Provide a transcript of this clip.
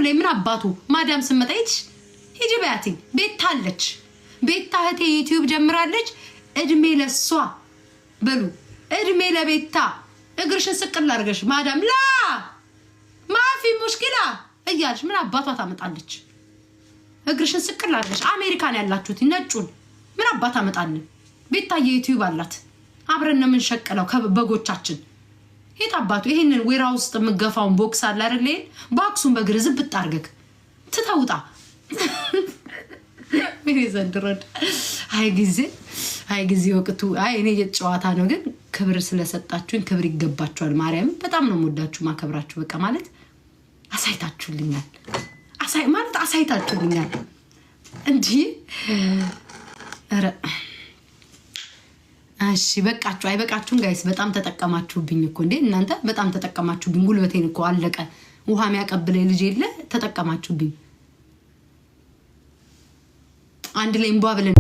ላይ ምን አባቱ ማዳም ስመጣ ሂጅ ሂጂ በያትኝ። ቤታ አለች። ቤታ እህቴ ዩቲዩብ ጀምራለች። እድሜ ለሷ በሉ፣ እድሜ ለቤታ። እግርሽን ስቅል አድርገሽ ማዳም لا مافي مشكلة እያልሽ ምን አባቷ ታመጣለች? እግርሽን ስቅል አድርገሽ አሜሪካን ያላችሁት ነጩን ምን አባት አመጣልን? ቤታ የዩቲዩብ አላት። አብረን ነው የምንሸቅለው ከበጎቻችን። የት አባቱ ይሄንን ዌራ ውስጥ የምገፋውን box አለ አይደል? ይሄን box ኡን በእግር ዝብጥ አድርገህ ትተውጣ። እኔ ዘንድሮ አይ ጊዜ፣ አይ ጊዜ ወቅቱ፣ አይ እኔ ጨዋታ ነው፣ ግን ክብር ስለሰጣችሁኝ ክብር ይገባችኋል። ማርያም በጣም ነው የምወዳችሁ ማከብራችሁ። በቃ ማለት አሳይታችሁልኛል፣ ማለት አሳይታችሁልኛል። እንዲህ ኧረ እሺ በቃችሁ፣ አይበቃችሁም guys? በጣም ተጠቀማችሁብኝ እኮ እንዴ እናንተ፣ በጣም ተጠቀማችሁብኝ። ጉልበቴን እኮ አለቀ። ውሃ የሚያቀብለኝ ልጅ የለ። ተጠቀማችሁብኝ። አንድ ላይ እንቧ ብለን